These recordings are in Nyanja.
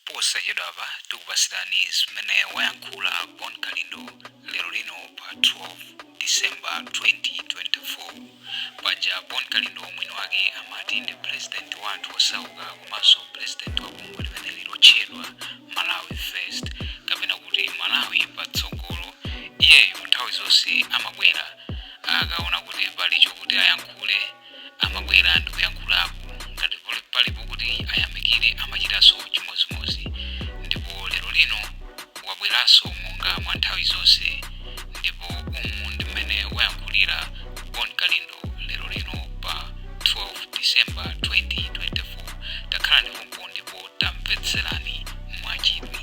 Posachedwapa tikupasirani zimene wayankhula Bon Kalindo lero lino pa 12 December 2024. Paja Bon Kalindo mwini wake amati ndi president wa anthu osauka komanso president wa bungwe limeneli lotchedwa Malawi First kapena kuti Malawi Patsogolo. Iyeyo nthawi zonse amabwera akaona kuti pali chokuti ayankhule, amabwera ndikuyankhulapo. Ngati palipo kuti ayamikire, amachitanso chimodzimodzi. Ndipo lero lino wabweranso monga mwa nthawi zonse, ndipo umu ndi mmene wayankhulira Bon Kalindo lero lino pa 12 December 2024. Takhala ndipompo ndipo tamvetserani mwachidwi.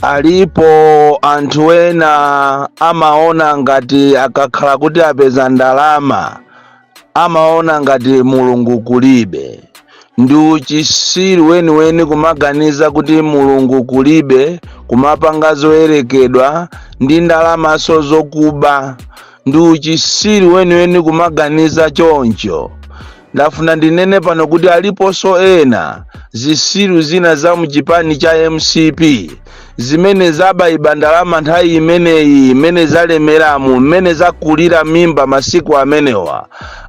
Alipo anthu ena amaona ngati akakhala kuti apeza ndalama, amaona ngati Mulungu kulibe. Ndi uchisiru weniweni kumaganiza kuti Mulungu kulibe, kumapanga zoyerekedwa ndi ndalamaso zokuba. Ndi uchisiru weniweni kumaganiza choncho. Ndafuna ndinene pano kuti aliponso ena zisiru zina za muchipani cha MCP zimene zabayiba ndalama nthawi imeneyi, imene zalemeramu, mmene zakulira mimba masiku amenewa,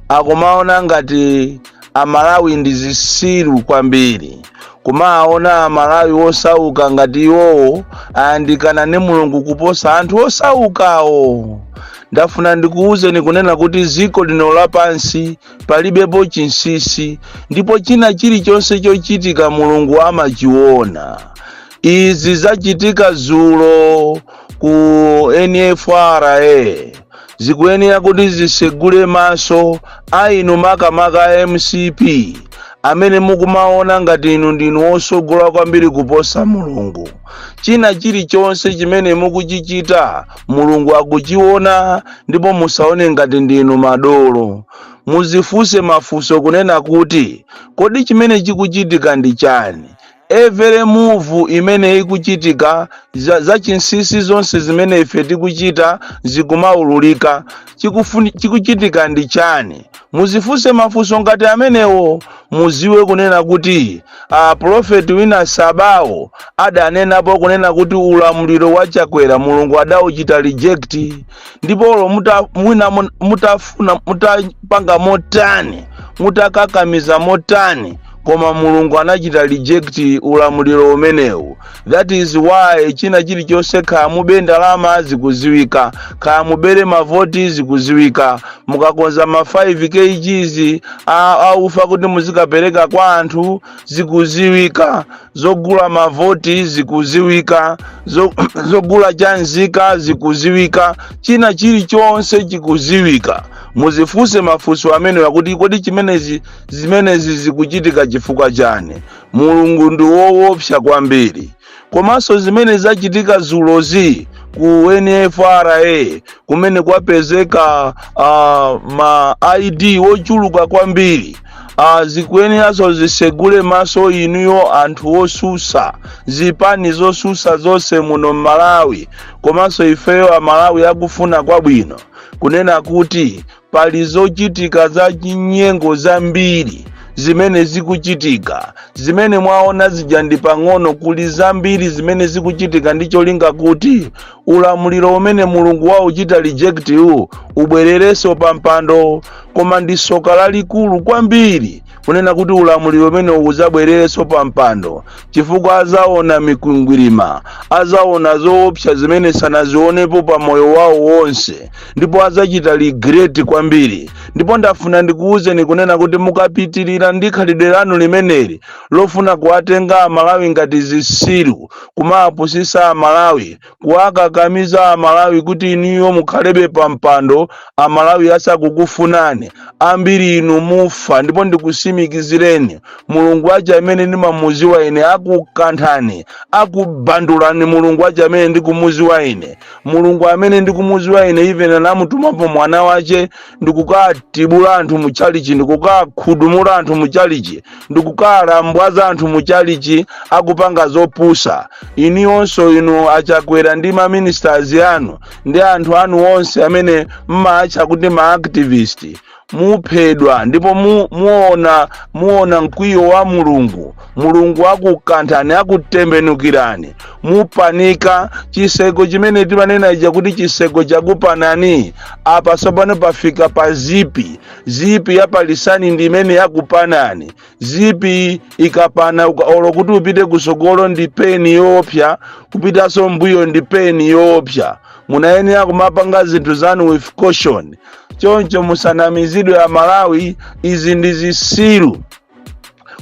akumaona ngati Amalawi ndi zisiru kwambiri, kumaona Amalawi osauka ngati iwowo ayandikana ndi Mulungu kuposa anthu osaukawo. Ndafuna ndikuwuzeni kunena kuti dziko lino lapansi palibepo chinsinsi, ndipo china chilichonse chochitika Mulungu amachiona. Izi zachitika zulo ku NFRA zikuyenera kuti zisegule maso a inu, makamaka MCP, amene mukumaona ngati inu ndinu osogola kwambiri kuposa Mulungu. China chilichonse chimene mukuchichita Mulungu akuchiona, ndipo musaone ngati ndinu madolo. Muzifunse mafunso kunena kuti, kodi chimene chikuchitika ndi chani? Every move imene ikuchitika, za chinsinsi zonse zimene ife tikuchita zikumaululika. Chikuchitika ndi chani? Muzifunse mafunso ngati amenewo. Muziwe kunena kuti profeti wina Sabawo adanenapo kunena kuti ulamuliro wa Chakwera Mulungu adauchita reject, ndipo olo mwina mutafuna mutapanga motani, mutakakamiza motani, koma Mulungu anachita reject ulamuliro umenewu. That is why china chilichonse, kaya mube ndalama zikuziwika, kaya mubere mavoti zikuziwika, mukakonza ma 5 kgs aufa kuti muzikapereka kwa anthu zikuziwika, zogula mavoti zikuziwika, zogula chanzika zikuziwika, china chilichonse chikuziwika. Muzifunse mafunso amene akuti, kodi zimenezi zikuchitika chifukwa chani? Mulungu ndi woopsa kwambiri. Komanso zimene zachitika zulozi ku NFRA, kumene kwapezeka ma ID wochuluka kwambiri, zikuyeneranso zisegule maso inuyo anthu osusa, zipani zosusa zonse muno m'Malawi, komanso ifeyo Amalawi akufuna kwabwino, kunena kuti pali zochitika za chinyengo zambiri zimene zikuchitika. Zimene mwaona zija ndi pang'ono, kuli zambiri zimene zikuchitika ndi cholinga kuti ulamuliro umene Mulungu wauchita reject ubwererenso pa mpando. Koma ndi soka lalikulu kwambiri kunena kuti ulamuliro umene uzabwererenso pa mpando, chifukwa azaona mikwingwirima, azaona zoopsa zimene sanazionepo pa moyo wawo wonse, ndipo azachita regret kwambiri. Ndipo ndafuna ndikuwuzeni kunena kuti mukapitirira ndi khalidwe lanu limeneli lofuna kuwatenga Amalawi ngati zisiru, kumapusisa Amalawi, kuwakakamiza Amalawi kuti inuyo mukhalebe pa mpando Amalawi asakukufunani, ambiri inu mufa. Ndipo ndikusimikizireni, Mulungu aja amene ndimamuziwa ine akukanthani, akubandulani. Mulungu aja amene ndikumuziwa ine, Mulungu amene ndikumuziwa ine, even anamutumapo mwana wace ndikukatibula anthu muchalichi, ndikukakhudumula anthu muchalichi, ndikukalambwaza anthu muchalichi akupanga zopusa. Iniyonso inu Achakwera ndi ma ministers anu ndi anthu anu onse amene mmaatcha kuti ma activist, Muphedwa ndipo muona mkwiyo wa Mulungu. Mulungu akukanthani, akutembenukirani, mupanika. Chiseko chimene timanena ija kuti chiseko chakupanani, apa tsopano pafika pa zipi. Zipi yapalisani ndi imene yakupanani. Zipi ikapana, olo kuti upite kusogolo ndi pain yoopsa, kupitanso mbuyo ndi pain yoopsa. Munayenera kumapanga zinthu zanu with caution. Choncho musanamizidwe Amalawi, izi ndi zisilu.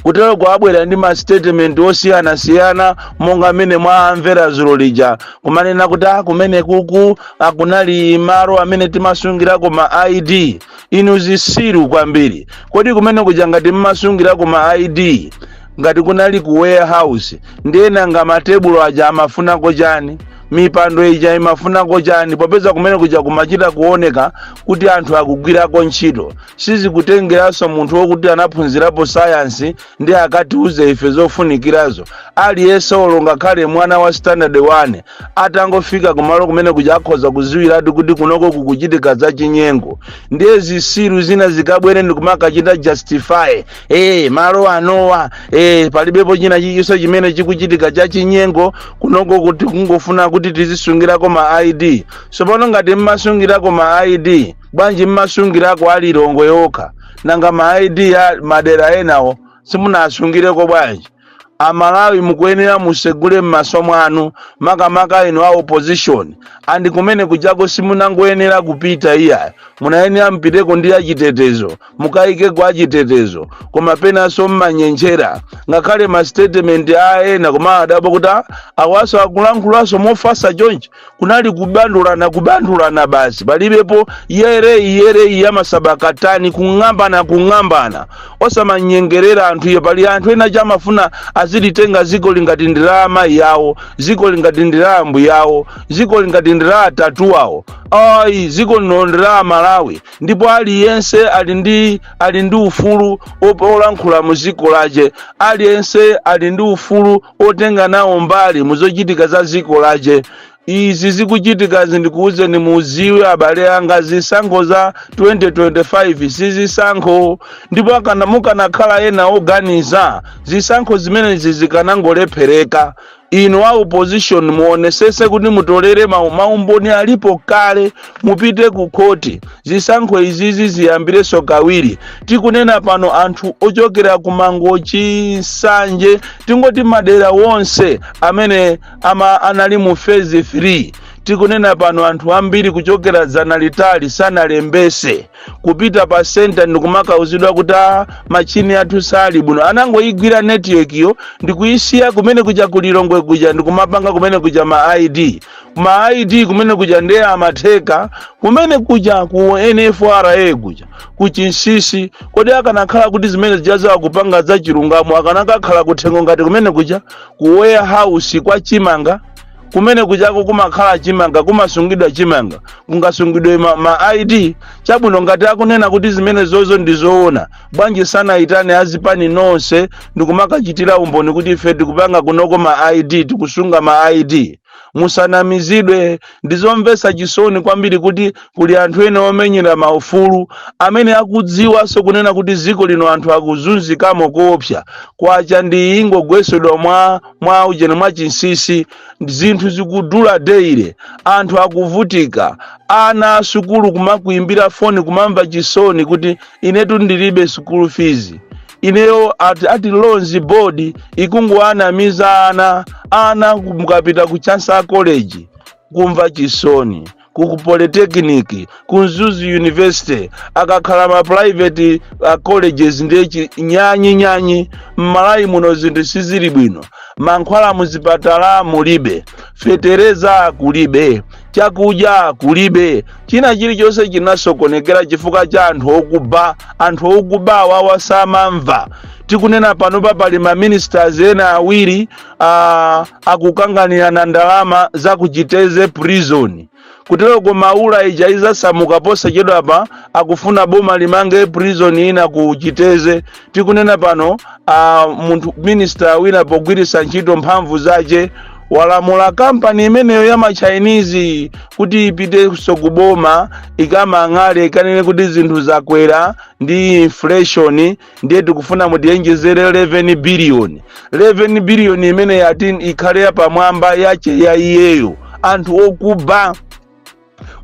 Kutero kwabwera ndi ma statement osiyanasiyana, monga amene mwamvera zulo lija, kumanena kuti kumene kuku akunali malo amene timasungirako ma ID. Inu zisilu kwambiri. Kodi kumene kuja ngati mmasungirako ma ID, ngati kunali ku warehouse, ndiye nanga matebulo aja amafunako chani? Mipando ija imafunako chani, popeza kumene kuja kumachita kuoneka kuti anthu akugwirako ntchito? Sizikutengeranso munthu wokuti anaphunzirapo sayansi ndi akatiuze ife zofunikirazo. Aliyense, olo ngakhale mwana wa standard 1, atangofika kumalo kumene kuja akhoza kuziwiratu kuti kunoko kukuchitika za chinyengo. Ndiye zisilu zina zikabwere ndikumakachita justify, malo anowa, palibepo china chilichonse chimene chikuchitika cha chinyengo kunoko, kuti kungofuna kuti tizisungirako ma ID. Tsopano ngati mmasungirako ma ID, bwanji mmasungirako alilongwe yokha? Nanga ma ID ya madera enawo simunasungireko bwanji? Amalawi, mukuyenera musegule m'maso mwanu, makamaka inu a opposition. And kumene kujako simunangoyenera kupita iya, munayenera mpiteko ndi achitetezo, mukayikeko achitetezo. Koma penanso mmanyenjera, ngakhale ma statement a ena koma adabo kuti awaso akulankhulaso mofasa chonchi. Kunali kubandulana, kubandulana basi, palibepo yereyi yereyi ya masabakatani, kung'ambana, kung'ambana, osamanyengerera anthu iye. Pali anthu ena chamafuna azilitenga ziko lingati ndi la amayi yawo, ziko lingati ndi la ambuye yawo, ziko lingati ndi la atatu awo. Ayi, ziko lino ndi la Malawi, ndipo aliyense ali ndi ufulu olankhula mu ziko lace. Aliyense ali ndi ufulu otenga nawo mbali muzochitika za ziko lace. Izi zikuchitikazi, ndikuwuzeni muziwe abale anga, zisankho za 2025 sizisankho. Ndipo akana mukanakhala ena oganiza, zisankho zimenezi zikanangolephereka. Inu a opposition, muonesese kuti mutolere maumboni alipo kale, mupite ku khoti, zisankho izizi ziyambirenso kawiri. Tikunena pano, anthu ochokera ku Mangochi, Nsanje, tingoti madera wonse amene anali mu phase 3, tikunena pano anthu ambiri kuchokera dzana litali sanalembese. Kupita pa center ndikumakauzidwa kuti machini athu sali bwino. Anangoyigwira network yo ndikuyisiya kumene kuja kulilongwe kuja, ndikumapanga kumene kuja ma ID, ma ID kumene kuja. Ndiye amatheka kumene kuja ku NFRA kuja kuchinsisi. Kodi akanakhala kuti zimene zijazo akupanga za chilungamo, akanakakhala kuthengo ngati kumene kuja ku warehouse kwa chimanga? Kumene kujako kumakhala chimanga, kumasungidwa chimanga, kungasungidwe ma ID? Chabwino, ngati akunena kuti zimene zozo ndi zoona, bwanji sanayitane azipani nonse ndikumakachitira umboni kuti ife tikupanga kunoko ma ID, tikusunga ma ID? Musanamizidwe. Ndizomvetsa chisoni kwambiri kuti kuli anthu ena omenyera maufulu amene akudziwanso kunena kuti dziko lino anthu akuzunzikamo koopsa. Kwacha ndi ingogwesedwa mwa ujene, mwa chinsisi. Zinthu zikudula daily, anthu akuvutika, ana asukulu kumakuimbira foni kumamva chisoni kuti inetu ndilibe school fees ineyo. Ati loans board ikungoanamiza ana. Ana mukapita ku Chancellor College, kumva chisoni, ku Polytechnic, ku Mzuzu University, akakhala ma private colleges ndiye nyanyi nyanyi. M'Malawi muno zinthu sizili bwino. Mankhwala muzipatala mulibe, fetereza kulibe, chakudya kulibe, china chilichonse chinasokonekera chifukwa cha anthu okuba. Anthu okuba awawa samamva. Tikunena panopa pali ma ministers ena awiri akukanganirana ndalama za kuchiteze prison. Kuteroko Maula ija izasamuka posachedwapa. Akufuna boma limange prison ina ku Chiteze. Tikunena pano, munthu minister wina pogwiritsa ntchito mphamvu zace Walamula kampani imeneyo ya ma Chinese kuti ipitenso kuboma, ikamang'ale, ikanene kuti zinthu zakwera ndi inflation, ndiye tikufuna mutiyenjezere 11 billion. 11 billion imene yati ikhale yapamwamba yache ya iyeyo. Anthu okuba,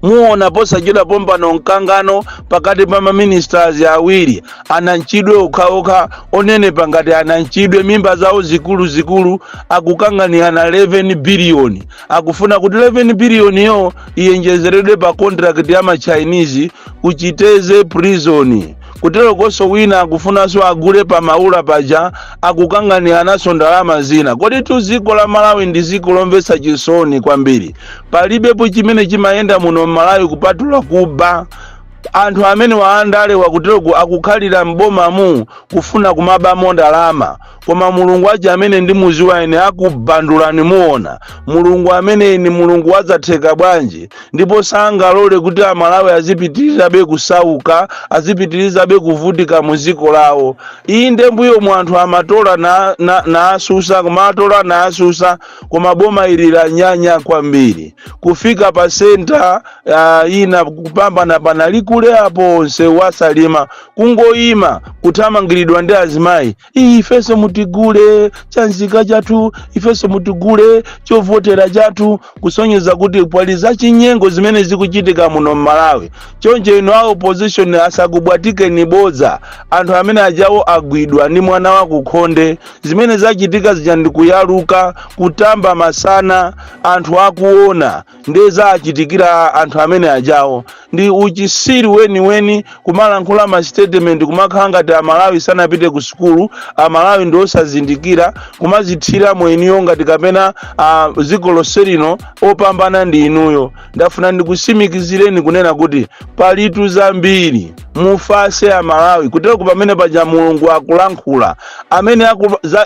muona posachedwa pompano mkangano pakati pa maministers awiri, ananchidwe okhaokha, onenepa ngati ananchidwe, mimba zawo zikuluzikulu, akukanganirana 11 billion. Akufuna kuti 11 billion yo iyenjezeredwe pa contract ya ma Chinese kuchiteze prison. Kutero konso wina akufunanso agule pa Maula paja, akukanganirananso ndalama zina. Kodi tu dziko la Malawi ndi dziko lomvetsa chisoni kwambiri. Palibepo chimene chimayenda muno m'Malawi kupatula kuba. Anthu amene waandale wakuteroku akukhalira m'bomamu kufuna kumabamo ndalama. Koma Mulungu aja amene ndimuziwa ine akubandulani, muona. Mulungu amene ni Mulungu wadzatheka bwanji, ndipo sangalole kuti Amalawi azipitirizabe kusauka, azipitirizabe kuvutika mu dziko lawo. Inde, mbuyo mu anthu amatola na asusa, kumatola na asusa, koma boma ili lanyanya kwambiri kufika pa center ina kupambana panali kule apo msewu wasalima, kungoyima, kuthamangiridwa ndi azimayi: "Ifenso mutigule chanzika chathu, ifenso mutigule chovotera chathu," kusonyeza kuti pali zachinyengo zimene zikuchitika muno m'Malawi. Choncho inu a opposition, asakubwatikeni bodza. Anthu amene ajawo agwidwa ndi mwana wa kukhonde. Zimene zachitika zija ndikuyaluka, kutamba masana anthu akuona, ndiye zachitikira anthu amene ajawo ndi uchisiri weniweni, kumalankhula ma statement kumakhala ngati Amalawi sanapite ku sukulu, Amalawi ndi osazindikira, kumazithira mweniyo ngati kapena dziko lonse lino opambana ndi inuyo. Ndafuna ndikusimikizireni kunena kuti palitu zambiri, mufase Amalawi. Kutero pamene paja Mulungu akulankhula. Amene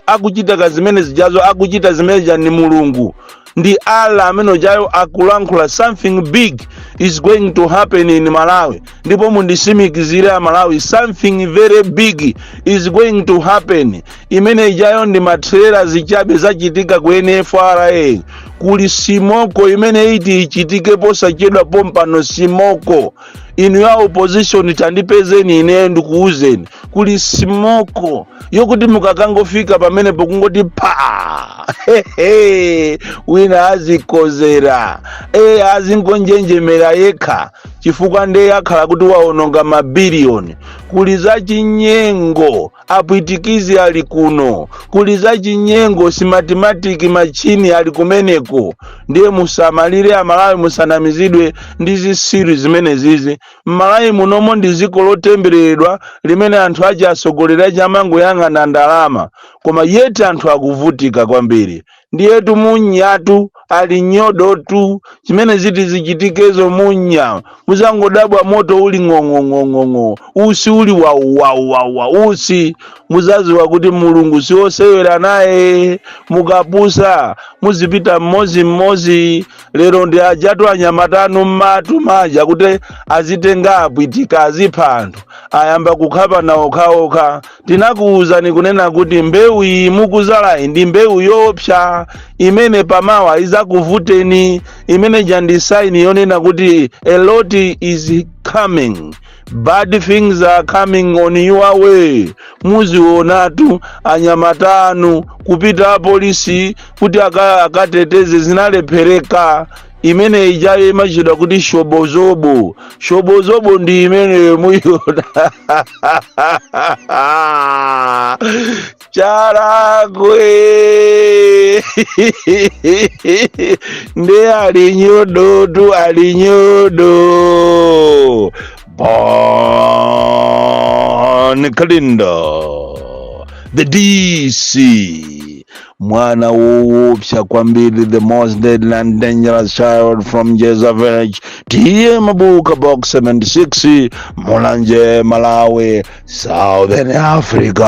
akuchita zimene zijazo, akuchita zimene zija ndi Mulungu, ndi Allah amene ujayo akulankhula. Something big is going to happen in Malawi. Ndipo mundisimikizire Amalawi, something very big is going to happen. Imene ijayo ndi matrailer zichabe zachitika ku NFRA. Kuli simoko imene iti ichitike posachedwa pompano. Simoko, inu ya opposition, tandipezeni ineyo ndikuuzeni. Kuli simoko yokuti mukakangofika pamenepo kungoti pa wina azikozera, e azingonjenjemera yekha, chifukwa ndiye akhala kuti waononga mabiliyoni. Kuli zachinyengo, apwitikizi ali kuno. Kuli zachinyengo, Smartmatic machine ali kumeneko. Ndiye musamalire Amalawi, musanamizidwe ndi zisiru zimene zizi. Mmalawi munomo ndi dziko lotembereredwa limene anthu aja asogolera chamangoyang'ana ndalama, koma yeti anthu akuvutika kwambiri. Ndiyetu munyatu ali nyodotu. Chimene ziti zichitikezo, munya muzangodabwa moto uli ng'ong'ong'ong'o, usi uli wauwauwawa usi. Muzaziwa kuti Mulungu siwosewera naye. Mukapusa muzipita mmodzi. Lero ndi ajatu anyamatanu mmatu maja kuti azitenga apwitika, azipha anthu, ayamba kukhapana okhaokha. Tinakuwuzani kunena kuti mbewu iyi mukuzalayi ndi mbewu yoopsa imene pamawa izakuvuteni. Imene ja ndi sign yonena kuti a lot is coming, bad things are coming on your way. Muzionatu anyamatanu kupita apolisi kuti akateteze zinalephereka. Imene ijayo imachedwa kuti shobozobo. Shobozobo ndi imeneyo, muyiona. Chalakwe ndi alinyodotu, alinyodo. Bon Kalindo, the DC, mwana woopsa kwambiri, the most deadly and dangerous child from Jeza Village, T/A Mabuka, Box 76, Mulanje, Malawi, Southern Africa.